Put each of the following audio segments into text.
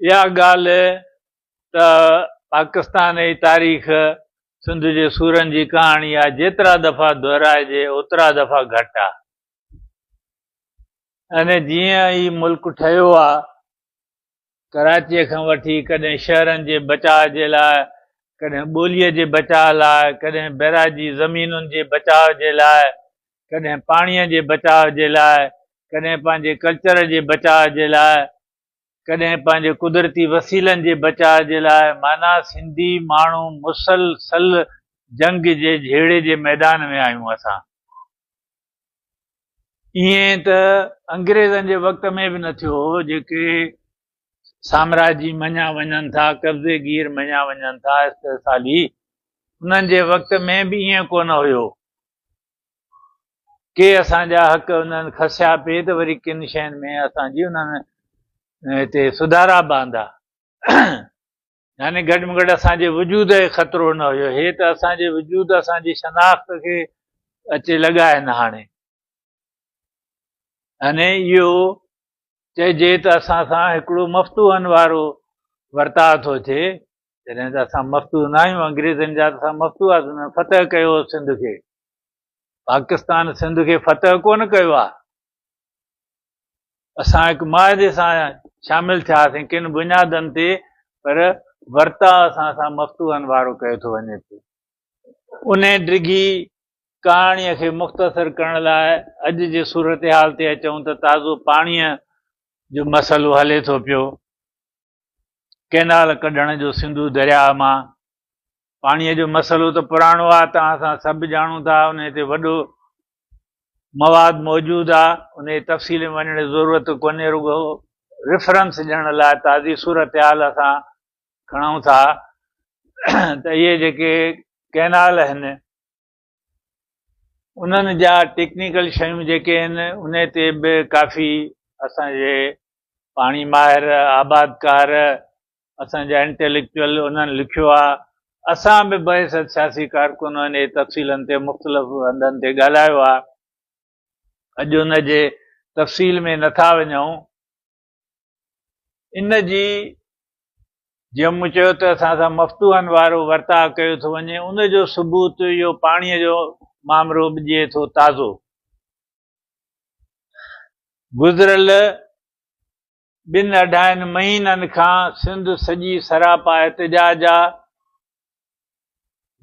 اها ڳالهه ته پاڪستان جي تاريخ سنڌ جي سورن جي ڪهاڻي آ، جيترا دفعا دهرائجي اوترا دفعا گهٽ آ. يعني جيئن هي ملڪ ٺهيو آ، ڪراچيء کان وٺي ڪڏهن شهرن جي بچاء جي لاء، ڪڏهن ٻوليء جي بچاء لاء، ڪڏهن بئراجي زمينن جي بچاء جي لاء، ڪڏهن پاڻيء جي بچاء جي لاء، ڪڏهن پنهنجي ڪلچر جي بچاء جي لاء، ڪڏهن پنهنجي قدرتي وسيلن جي بچاء جي لاء معنيٰ سنڌي ماڻهو مسلسل جنگ جي جهيڙي جي ميدان ۾ آهيون اسان. ائين ته انگريزن جي وقت ۾ به نه ٿيو هو جيڪي سامراجي مڃيا وڃن ٿا، قبضي گير مڃيا وڃن ٿا، استحصالي، انهن جي وقت ۾ به ائين ڪونه هيو. ڪي اسان جا حق انهن کسيا پئي ته وري ڪن شين ۾ اسان جي انهن هتي سڌارا به آندا. يعني گهٽ ۾ گهٽ اسان جي وجود کي خطرو نه هيو. هي ته اسان جي وجود، اسان جي شناخت کي اچي لڳا آهن هاڻي. يعني اهو چئجي ته اسان سان هڪڙو مفتوحن وارو ورتاء ٿو ٿئي. جڏهن ته اسان مفتوح نه آهيون، انگريزن جا ته اسان مفتوح هئاسين، انهن فتح ڪيو هو سنڌ کي. پاڪستان سنڌ کي فتح ڪونه ڪيو آهي. اسان هڪ معاهدي سان شامل ٿياسين ڪن بنيادن تي، پر ورتاء اسان سان مفتوحن وارو ڪيو ٿو وڃي پيو. انهي ڊگهي ڪهاڻيء کي مختصر ڪرڻ لاء اڄ جي صورتحال تي اچون ته تازو پاڻيء جو مسئلو هلي ٿو پيو. ڪئنال ڪڍڻ جو سنڌو درياهه مان پاڻيء جو مسئلو ته پراڻو آهي، توهان اسان سڀ ڄاڻون ٿا، انهي تي وڏو مواد موجود آهي، انهي تفصيل ۾ وڃڻ جي ضرورت ڪونهي، رڳو ريفرنس ڏيڻ لاء تازي صورتحال اسان کڻون ٿا ته اهي جيڪي ڪئنال آهن انهن جا ٽيڪنيڪل شيون جيڪي آهن انهي تي به ڪافي اسان جي پاڻي ماهر، آبادڪار، اسان جا انٽيليڪچوئل انهن لکيو آهي. اسان به بحيثيت سياسي ڪارڪن انهي تفصيلن تي مختلف هنڌن تي ڳالهايو آهي. اڄ ان جي تفصيل ۾ نٿا وڃون. ان جي جيئن مون چيو ته اسان سان مفتوحن وارو ورتاء ڪيو ٿو وڃي، ان جو ثبوت اهو پاڻيء جو مامرو به ڏئي ٿو تازو گذريل ٻن اڍائن مهينن کان سنڌ سڄي سراپا احتجاج آ،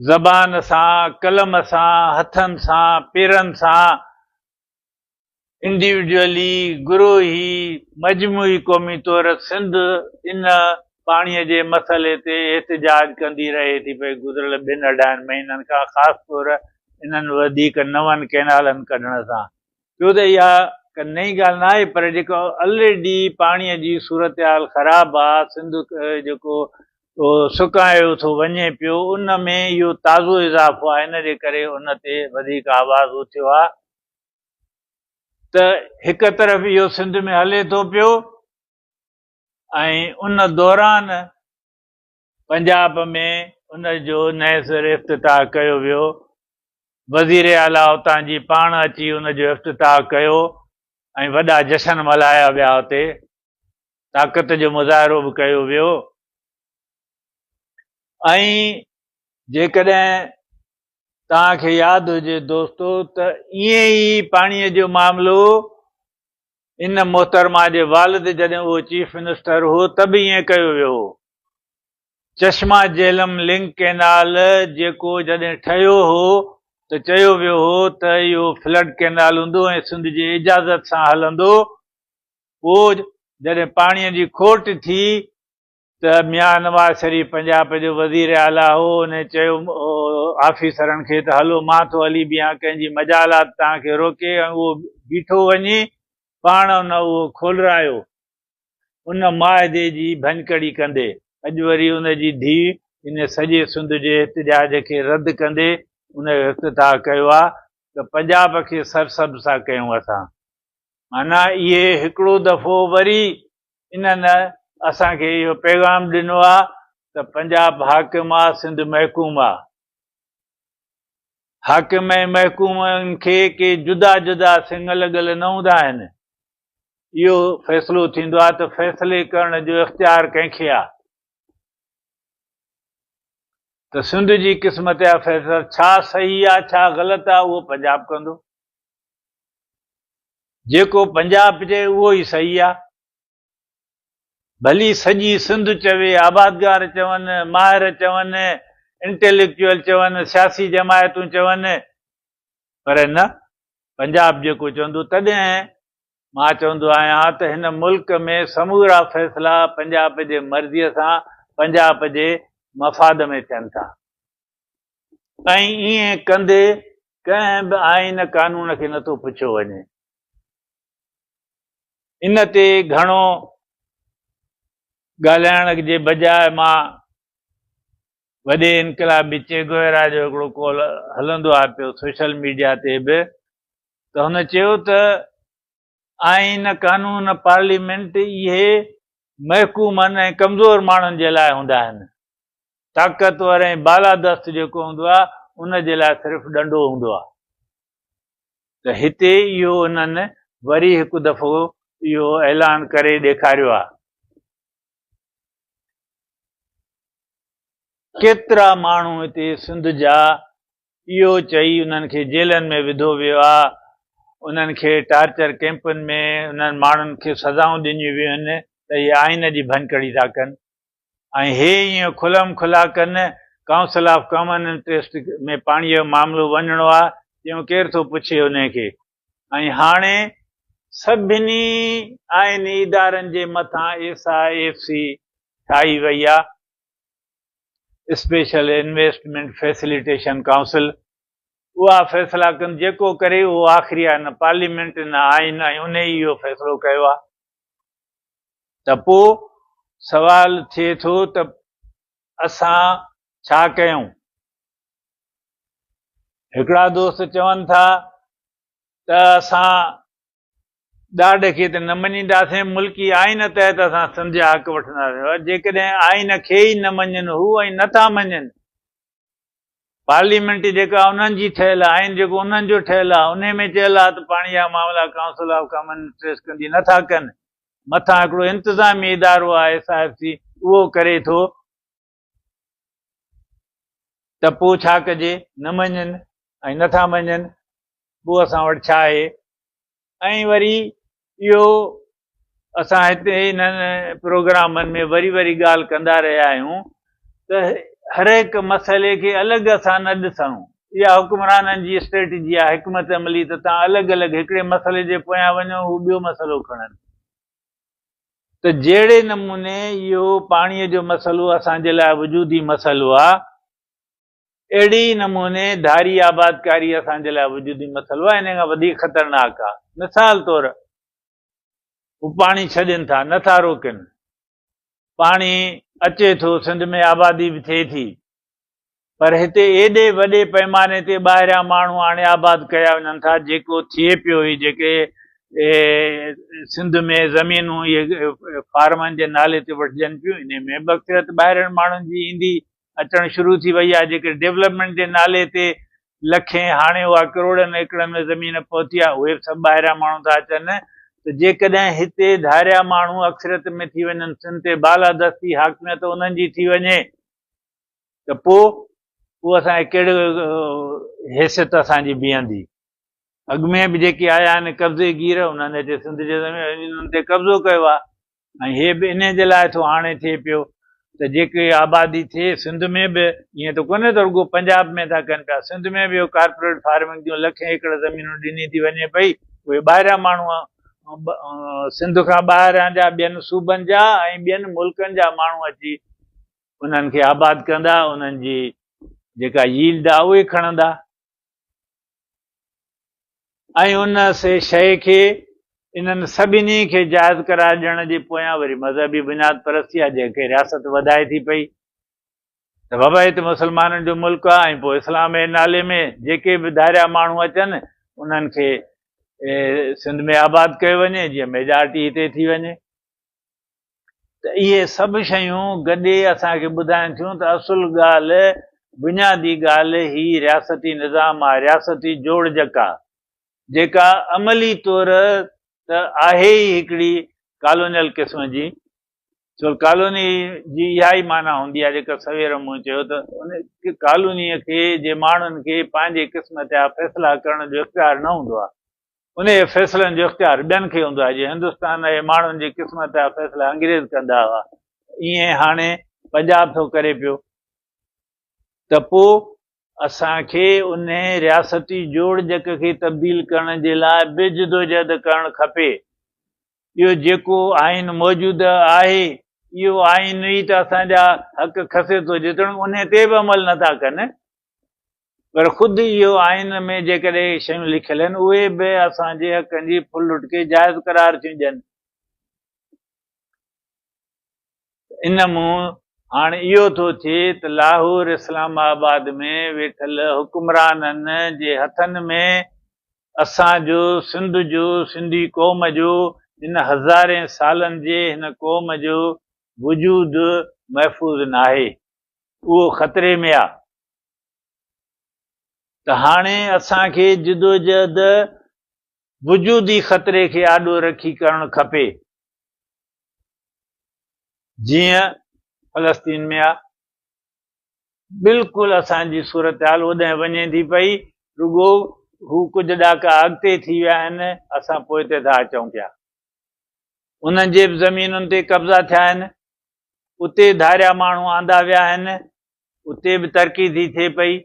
زبان سان، قلم سان، هٿن سان، پيرن سان، انڊيوڊيولي، گروهي، مجموعي قومي طور سنڌ ان پاڻي جي مسئلي تي احتجاج ڪندي رهي ٿي پئي گذريل ٻن اڍائن مهينن کان خاص طور انهن وڌيڪ نون ڪئنالن ڪڍڻ سان ڇو ته اها ڪا نئين ڳالهه ناهي پر جيڪو الريڊي پاڻي جي صورتحال خراب آ سنڌ جيڪو سڪايو ٿو وڃي پيو ان ۾ اهو تازو اضافو آ ان جي ڪري ان تي وڌيڪ آواز اٿيو آ. ته هڪ طرف اهو سنڌ ۾ هلي ٿو پيو ۽ ان دوران پنجاب ۾ ان جو نئين سر افتتاح ڪيو ويو، وزير اعليٰ اتان جي پاڻ اچي ان جو افتتاح ڪيو ۽ وڏا جشن ملهايا ويا اتي طاقت جو مظاهرو به ڪيو ويو ۽ جيڪڏهن توهان کي ياد هجي دوستو ته ائين ئي پاڻيء جو معاملو ان محترمه جي والد جڏهن اهو چيف منسٽر هو ته به ائين ڪيو ويو هو. چشما جهلم لنڪ ڪئنال جيڪو جڏهن ٺهيو هو ته چيو ويو هو ته اهو فلڊ ڪئنال هوندو ۽ سنڌ جي اجازت سان هلندو پوء جڏهن پاڻيء جي کوٽ ٿي ته ميان نواز شريف پنجاب جو وزير اعليٰ هو، ان چيو آفيسرن کي ته هلو مان ٿو هلي بيهان ڪنهن جي مجال آ ته توهان کي روڪي ۽ اهو بيٺو وڃي پاڻ ان اهو کولرايو ان معاهدي جي ڀڃڪڙي ڪندي اڄ وري ان جي ڌيء ان سڄي سنڌ جي احتجاج کي رد ڪندي ان جو افتتاح ڪيو آ ته پنجاب کي سرسبز ٿا ڪيون اسان معنيٰ اهي هڪڙو دفعو وري انهن اسان کي اهو پيغام ڏنو آ ته پنجاب حاڪم آ سنڌ محڪوم آ. حاڪم ۽ محڪومن کي ڪي جدا جدا سڱ لڳل نه هوندا آهن. اهو فيصلو ٿيندو آهي ته فيصلي ڪرڻ جو اختيار ڪنهن کي آهي ته سنڌ جي قسمت جا فيصلا ڇا صحيح آهي ڇا غلط آهي اهو پنجاب ڪندو. جيڪو پنجاب چئي اهو ئي صحيح آهي. ڀلي سڄي سنڌ چوي، آبادگار چون، ماهر چون، انٽيليڪچوئل چون، سياسي جماعتون چون، پر نه، پنجاب جيڪو چوندو تڏهن مان چوندو آهيان ته هن ملڪ ۾ سمورا فيصلا پنجاب جي مرضيء سان پنجاب جي مفاد ۾ ٿين ٿا ۽ ائين ڪندي ڪنهن به آئين قانون کي نٿو پڇيو وڃي. ان تي گهڻو ڳالهائڻ جي بجاء مان وڏي انقلابي چي گويرا جو هڪڙو قول هلندو آهي پيو سوشل ميڊيا تي به ته هن چيو ته آئين، قانون، پارليمينٽ اهي محڪومن ۽ ڪمزور ماڻهن جي لاء هوندا آهن، طاقتور ۽ بالادست جيڪو هوندو آهي ان جي لاء صرف ڏنڊو هوندو آهي. ته هتي اهو انهن وري هڪ دفعو اهو اعلان ڪري ڏيکاريو آهي. ڪيترا ماڻهو هتي سنڌ جا اهو چئي انهن کي جيلن ۾ وڌو ويو آهي، انهن کي ٽارچر ڪئمپن ۾ انهن ماڻهن کي سزائون ڏنيون ويون آهن ته اهي آئين جي ڀڃڪڙي ٿا ڪن ۽ هي ائين کلم کلا ڪن، ڪائونسل آف ڪامن انٽريسٽ ۾ پاڻي جو معاملو وڃڻو آهي، چيون ڪير ٿو پڇي انهي کي ۽ هاڻي سڀني آئيني ادارن جي مٿان ايس I F C ٺاهي وئي آهي. اسپيشل انويسٽمينٽ فيسليٽيشن ڪائونسل اها فيصلا ڪن جيڪو ڪري اهو آخري آهي نه پارليمينٽ نه آئين ۽ انهي ئي اهو فيصلو ڪيو آهي ته پو سوال ٿئي ٿو ته اسان ڇا ڪيون؟ هڪڙا دوست چون ٿا ته اسان ڏاڍ کي ته نه مڃينداسين، ملڪي آئين تحت اسان سنڌ جا حق وٺنداسين. جيڪڏهن آئين کي ئي نه مڃين هو ۽ نه ٿا مڃين، پارليامينٽ جيڪا انهن جي ٺهيل آهي، آئين جيڪو انهن جو ٺهيل آهي، انهي ۾ چيل آهي ته پاڻي جا معاملا ڪائونسل آف ڪامن انٽريسٽ ڪندي، نه ٿا ڪن. مٿان هڪڙو انتظامي ادارو آهي ايس I F C, اهو ڪري ٿو ته پوء ڇا ڪجي؟ نه مڃين ۽ نه ٿا مڃين، پوء اسان وٽ ڇا آهي؟ ۽ وري اهو اسان هتي انهن پروگرامن ۾ وري وري ڳالهه ڪندا رهيا آهيون ته هر هڪ مسئلي کي الڳ اسان نه ڏسون. اها حڪمرانن جي اسٽريٽجي آهي، حڪمت عملي ته تان الڳ الڳ هڪڙي مسئلي جي پويان وڃو هو ٻيو مسئلو کڻن. ته جهڙي نموني اهو پاڻي جو مسئلو اسان جي لاء وجودي مسئلو آهي، اهڙي ئي نموني ڌاري آبادڪاري اسان جي لاء وجودي مسئلو آهي، ان کان وڌيڪ خطرناڪ آهي. مثال طور هو پاڻي ڇڏين ٿا، نه ٿا روڪين. پاڻي اچي ٿو، سنڌ ۾ آبادي به ٿئي ٿي، پر هتي ايڏي وڏي پئماني تي ٻاهريان ماڻهو آڻي آباد ڪيا وڃن ٿا، جيڪو ٿئي پيو هي جيڪي سنڌ ۾ زمينون اهي فارمن جي نالي تي وٺجن پيون، انهي ۾ به اڪثريت ٻاهرين ماڻهن جي ايندي اچڻ شروع ٿي وئي آهي، جيڪي ڊولپمينٽ جي نالي تي لکين هاڻي اها ڪروڙن ايڪڙن ۾ زمين پهتي آهي، اهي به سڀ ٻاهريان ماڻهو ٿا اچن ته جيڪڏهن هتي ڌاريا ماڻهو اڪثريت ۾ ٿي وڃن، سنڌ تي بالادستي حاڪميت انهن جي ٿي وڃي ته پوء پوء اسان کي ڪهڙي حيثيت اسان جي بيهندي؟ اڳ ۾ به جيڪي آيا آهن قبضي گير انهن هتي سنڌ جي زمين انهن تي قبضو ڪيو آهي. ۽ هي به انهي جي لاء ٿو هاڻي ٿئي پيو ته جيڪي آبادي ٿئي سنڌ ۾ به ائين ته ڪونهي ته رڳو پنجاب ۾ ٿا ڪن پيا سنڌ ۾ به اهو ڪارپوريٽ فارمنگ جون لکين ايڪڙ زمينون ڏني ٿي وڃي پئي اهي ٻاهريان ماڻهو سنڌ کان ٻاهريان جا ٻين صوبن جا ۽ ٻين ملڪن جا ماڻهو اچي انهن کي آباد ڪندا انهن جي جيڪا ييلڊ آهي اهي کڻندا. ۽ ان شيء کي انهن سڀني کي جائز قرار ڏيڻ جي پويان وري مذهبي بنياد پرستي آهي جنهن کي رياست وڌائي ٿي پئي ته بابا هي ته مسلمانن جو ملڪ آهي ۽ پوء اسلام جي نالي ۾ جيڪي به ڌاريا ماڻهو اچن انهن کي سنڌ ۾ آباد ڪيو وڃي جيئن ميجارٽي هتي ٿي وڃي. ته اهي سڀ شيون گڏي اسان کي ٻڌائين ٿيون ته اصل ڳالهه، بنيادي ڳالهه هي رياستي نظام آهي، رياستي جوڙجڪ آهي، جيڪا عملي طور ته آهي ئي هڪڙي ڪالونيل قسم جي، ڇو ڪالوني جي اها ئي معنيٰ هوندي آهي جيڪا سوير مون چيو ته ان ڪالونيء کي جي ماڻهن کي پنهنجي قسمت جا فيصلا ڪرڻ جو اختيار نه هوندو آهي. انهيء فيصلن جو اختيار ٻين کي هوندو آهي. جيئن هندستان جي ماڻهن جي قسمت جا فيصلا انگريز ڪندا هئا، ائين هاڻي پنجاب ٿو ڪري پيو ته پوء اسان کي انهيء رياستي جوڙجڪ کي تبديل ڪرڻ جي لاء به جدوجهد ڪرڻ کپي. اهو جيڪو آئين موجوده آهي، اهو آئين ئي ته اسان جا حق کسي ٿو، جيتوڻيڪ انهي تي به عمل نه ٿا ڪن، پر خود اهو آئين ۾ جيڪڏهن شيون لکيل آهن، اهي به اسان جي حقن جي ڦرلٽ کي جائز قرار ٿيون ڏين. ان مون هاڻ اهو ٿو ٿئي ته لاهور اسلام آباد ۾ ويٺل حڪمرانن جي هٿن ۾ اسان جو سنڌ جو سنڌي قوم جو هن هزارين سالن جي هن قوم جو وجود محفوظ ناهي اهو خطري ۾ آ ته هاڻي اسان کي جدوجهد وجودي خطري کي آڏو رکي ڪرڻ کپي. جيئن فلسطين ۾ آ بلڪل اسان جي صورتحال اوڏانهن وڃي ٿي پئي رڳو هو ڪجهه ڏاڪا اڳتي ٿي ويا آهن اسان پوئتي ٿا اچون پيا انهن جي به زمينن تي قبضا ٿيا آهن اتي ڌاريا ماڻهو آندا ويا آهن اتي به ترقي ٿي ٿئي پئي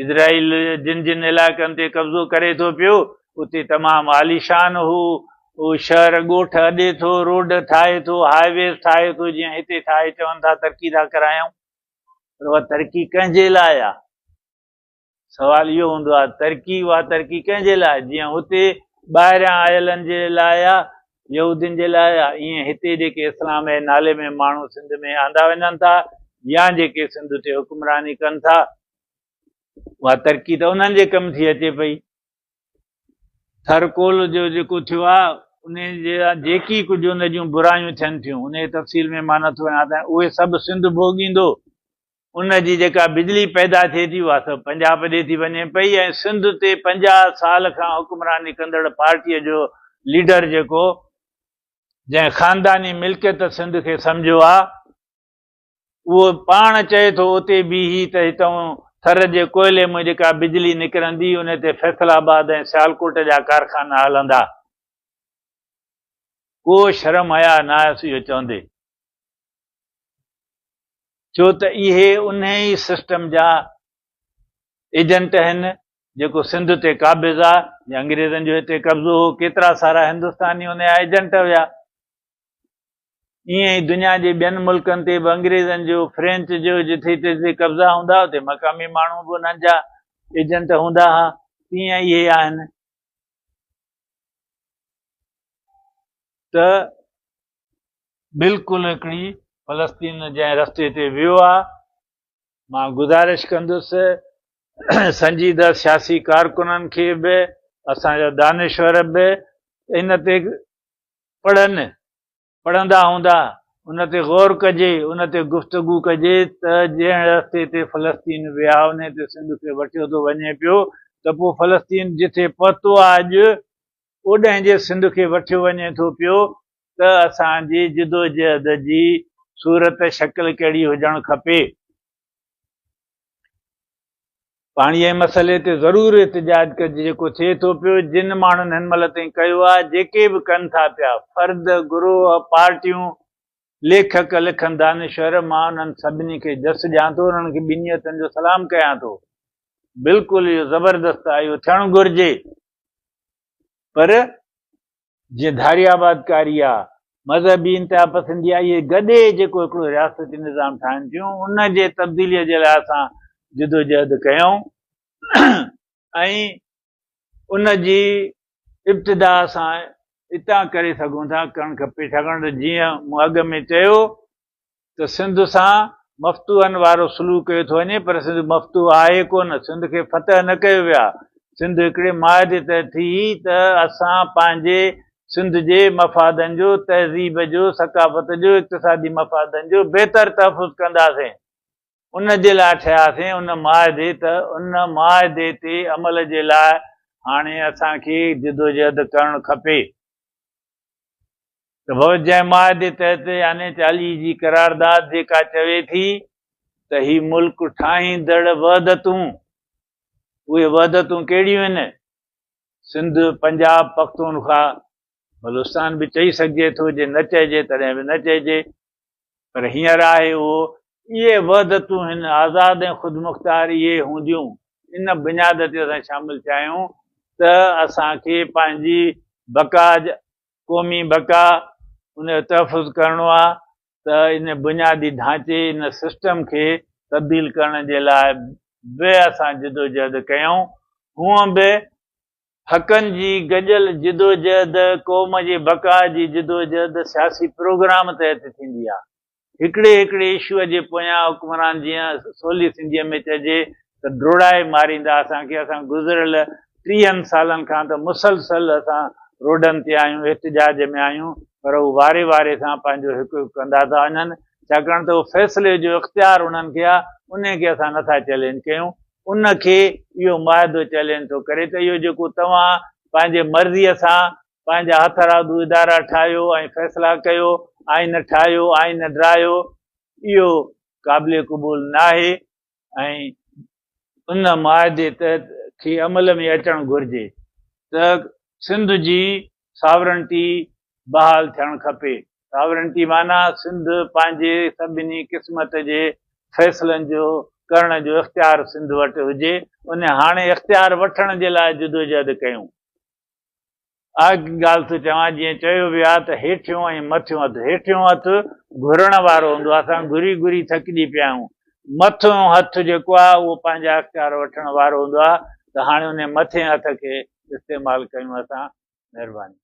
اسرائيل جن جن علائقن تي قبضو ڪري ٿو پيو، اتي تمام عاليشان هو شهر ڳوٺ اڏي ٿو، روڊ ٺاهي ٿو، هاء ويز ٺاهي ٿو، جيئن هتي ٺاهي چون ٿا ترقي ٿا ڪرايون. پر اها ترقي ڪنهن جي لاء آ؟ سوال اهو هوندو آ ترقي اها ترقي ڪنهن جي لاء؟ جيئن هتي ٻاهريان آيلن جي لاء آ، يهودين جي لاء آ، ائين هتي جيڪي اسلام جي نالي ۾ ماڻهو سنڌ ۾ آندا وڃن ٿا يا جيڪي سنڌ تي حڪمراني ڪن ٿا، اها ترقي ته انهن جي ڪم ٿي اچي پئي. ٿر ڪول جو جيڪو ٿيو آ، ان جي جيڪي ڪجهه ان جون برايون ٿين ٿيون، ان جي تفصيل ۾ مان نٿو وڃان ته اهي سڀ سنڌ ڀوڳيندو. ان جي جيڪا بجلي پيدا ٿئي ٿي اها سڀ پنجاب ڏي ٿي وڃي پئي ۽ سنڌ تي 50 سال کان حڪمراني ڪندڙ پارٽيء جو ليڊر جيڪو جنهن خانداني ملڪيت سنڌ کي سمجهيو آ، اهو پاڻ چئي ٿو اتي بيهي ته هتئون ٿر جي ڪوئلي مان جيڪا بجلي نڪرندي ان تي فيصل آباد ۽ سيالڪوٽ جا ڪارخانا هلندا. ڪو شرم حياء ناهيس اهو چوندي. ڇو ته اهي انهي ئي سسٽم جا ايجنٽ آهن جيڪو سنڌ تي قابض آ، جيئن انگريزن جو هتي قبضو هو، ڪيترا سارا هندستاني ان جا ايجنٽ هيا. ائين ئي دنيا جي ٻين ملڪن تي به انگريزن جو، فرينچ جو جٿي تٿي قبضا هوندا اتي مقامي ماڻهو به انهن جا ايجنٽ هوندا ها، تيئن اهي آهن ته بلڪل هڪڙي فلسطين جنهن رستي تي ويو آ، مان گذارش ڪندس سنجيده سياسي ڪارڪنن کي به اسان جا دانشور به ان تي پڙهن، پڙهندا هوندا، ان تي غور ڪجي، ان تي گفتگو ڪجي ته جنهن رستي تي فلسطين ويا انهي تي سنڌ کي وٺيو ٿو وڃي پيو ته پوء فلسطين جٿي پهتو آ اڄ اوڏهن جي سنڌ کي وٺيو وڃي ٿو پيو ته اسان جي جدوجهد جي صورت شڪل ڪهڙي هجڻ کپي. پاڻي جي مسئلي تي ضرور احتجاج ڪجي جيڪو ٿئي ٿو پيو، جن ماڻهن هن مهل تائين ڪيو آهي، جيڪي به ڪن ٿا پيا، فرد، گروهه، پارٽيون، ليکڪ، لکن دانشور، مان انهن سڀني کي جس ڏيان ٿو، انهن کي ٻنهي هٿن جو سلام ڪيان ٿو. بلڪل اهو زبردست آهي، اهو ٿيڻ گهرجي. پر جيئن ڌاري آبادڪاري آ، مذهبي انتها پسندي آ، اهي گڏي جيڪو هڪڙو رياستي نظام ٺاهن ٿيون، ان جي تبديليء جي لاء اسان جدوجهد ڪيون ۽ ان جي ابتدا اسان اتان ڪري سگهون ٿا، ڪرڻ کپي، ڇاڪاڻ ته جيئن مون اڳ ۾ چيو ته سنڌ سان مفتوحن وارو سلوڪ ڪيو ٿو وڃي پر سنڌ مفتوح آهي ڪونه، سنڌ کي فتح نه ڪيو ويو آهي، سنڌ هڪڙي معاهدي تحت ٿي هئي ته اسان پنهنجي سنڌ جي مفادن جو، تهذيب جو، ثقافت جو، اقتصادي مفادن جو بهتر تحفظ ڪنداسين، ان جي لاء ٺهياسين، ان معاهدي ته ان معاهدي تي عمل جي لاء هاڻي اسان کي جدوجهد ڪرڻ کپي. ته جنهن معاهدي تحت يعني 40 جي قرارداد جيڪا چوي ٿي ته هي ملڪ ٺاهيندڙ وحدتون، اهي وحدتون ڪهڙيون آهن؟ سنڌ، پنجاب، پختونخوا، بلوچستان به چئي سگهجي ٿو، جي نه چئجي تڏهن به نه چئجي، پر هينئر آهي اهو، اهي وحدتون هن آزاد ۽ خودمختار اهي هونديون، ان بنياد تي اسان شامل ٿيا آهيون ته اسان کي پنهنجي بقا، قومي بقا، ان جو تحفظ ڪرڻو آهي ته ان بنيادي ڍانچي، ان سسٽم کي تبديل ڪرڻ جي لاء به اسان جدوجهد ڪيون، هونئن به حقن جي گڏيل جدوجهد، قوم جي بقا جي جدوجهد سياسي پروگرام تحت ٿيندي آهي. هڪڙي هڪڙي اشوء جي پويان حڪمران جيئن سولي سنڌيء ۾ چئجي ته ڊوڙائي ماريندا اسان کي، اسان گذريل ٽيهن سالن کان ته مسلسل اسان روڊن تي آهيون، احتجاج ۾ آهيون پر هو واري واري سان پنهنجو هڪ هڪ ڪندا ٿا وڃن، ڇاڪاڻ ته اهو فيصلي جو اختيار انهن کي آهي، انهي کي اسان نٿا چئلينج ڪيون. ان کي اهو معاهدو چئلينج ٿو ڪري ته اهو جيڪو توهان پنهنجي مرضيء سان پنهنجا هٿرادو ادارا ٺاهيو ۽ فيصلا ڪيو، آئين ٺاهيو، آئين ڊاهيو، اهو قابل قبول ناهي ۽ ان معاهدي تحت کي عمل ۾ اچڻ گهرجي ته سنڌ جي ساورنٽي بحال ٿيڻ کپي. ساورنٽي معنيٰ سنڌ پنهنجي سڀني قسمت جي فيصلن جو ڪرڻ جو اختيار سنڌ وٽ هجي، ان هاڻي اختيار وٺڻ جي لاء جدوجهد ڪيون. آء هڪ ڳالهه ٿو چوان، جيئن چيو ويو آهي ته هيٺيون ۽ مٿيون هٿ، هيٺيون هٿ گهرڻ وارو هوندو آهي، اسان گهري گهري ٿڪجي پيا آهيون، مٿيون هٿ جيڪو آهي اهو پنهنجا اختيار وٺڻ وارو هوندو آهي ته هاڻي ان مٿئين هٿ کي استعمال ڪيون اسان. مهرباني.